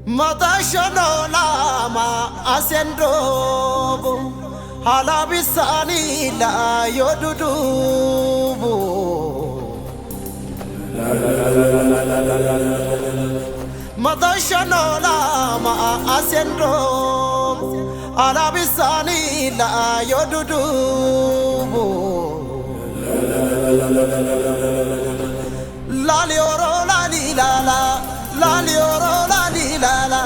Matashono lama asendobu halabisani la yodudubu Matashono lama asendobu halabisani la yodudubu La lioro la li la la la lioro la li la la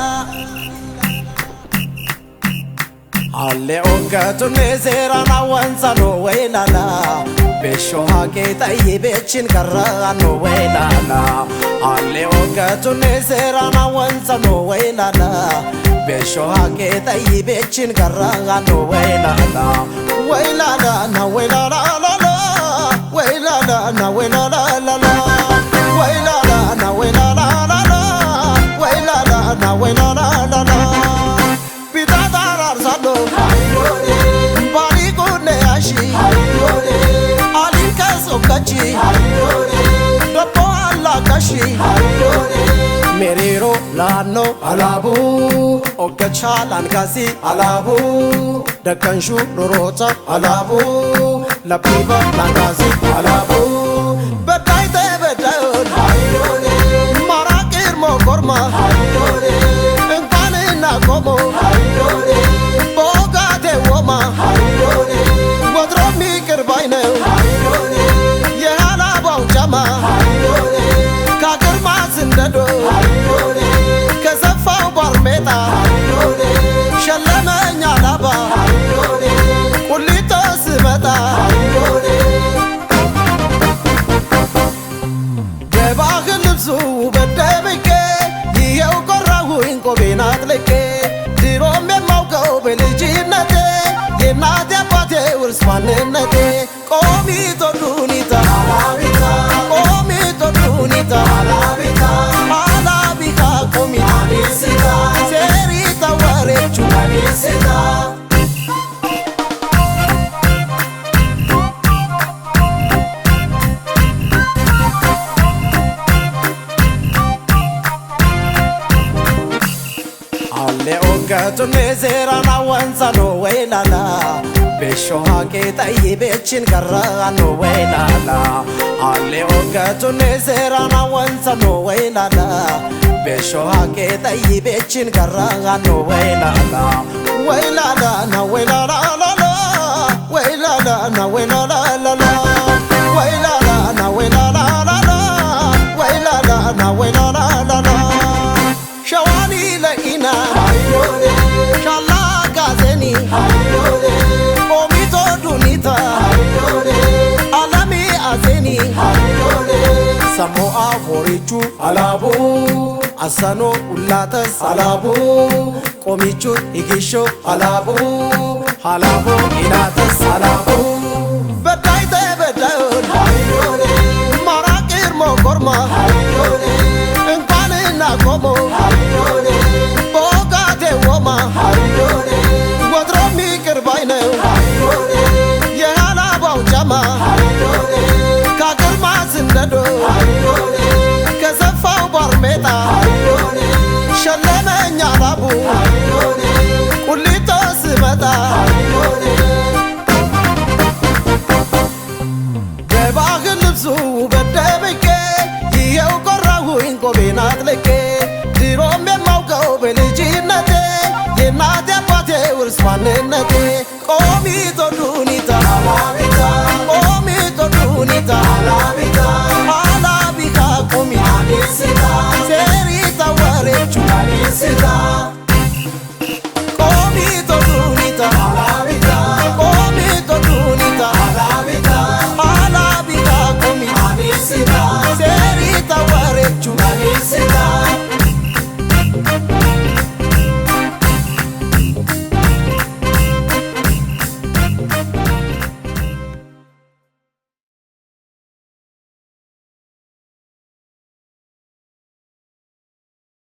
Alle oggatune zerana wansano wailala Besho hake tayi bechin karano wailala Alle oggatune zerana wansano wailala Besho hake tayi bechin karano wailala Wailala na wailala la la Wailala na wailala la la Wailala na wailala la la Wailala na wailala la la Merero lano alabu ogacha langasi alabu dakanshu rorota alabu lapiba langasi alabu betaite betayon marakir mo gorma enkane na komo boga de woma wadro mikir baineu የሃላባው ጃማ ካገርማ ዝንደዶ ከዘፋው ባርሜጣ ሸለመኛ ላባ ቁሊቶ ስመጣ በባህል ልብሱ በደምቄ ይኸው ቆራሁኝ ቆቤን አጥልቄ ድሮም የማውቀው በልጅነቴ የእናቴ አባቴ ውርስ ማንነቴ ቆሚቶ ዱኒታ ቆሚቶ ዱኒታ አላቢካ ቆሚታ ሴሪታ ወሬቹ Alle oggatune zerana wansano wailala Besho hake tayi bechin karano wailala Alle oggatune zerana wansano wailala Besho hake tayi bechin karano wailala Wailala na wailala la la Wailala na wailala la la Wailala na wailala la la Wailala na wailala la la Shawani laina Shala gazeni Omito dunita Alami azeni Samoa horichu alabu Asano ulatas alabu Komichu igisho alabu Halabu ilatas alabu Betaite betayon Marakir mo gorma Enkane na komo Boga de woma Wadro mikir baineu የሃላባው ጃማ ካገርማ ዝንደዶ ከዘፋው ባርሜጣ ሸለመኛ ላቡ ቁሊቶ ስመጣ በባህል ልብሱ በደምቄ ይኸው ቆራሁኝ ቆቤን አጥልቄ ድሮም የማውቀው በልጅነቴ የእናቴ አባቴ ውርስ ማንነቴ ቆሚቶ ዱኒታ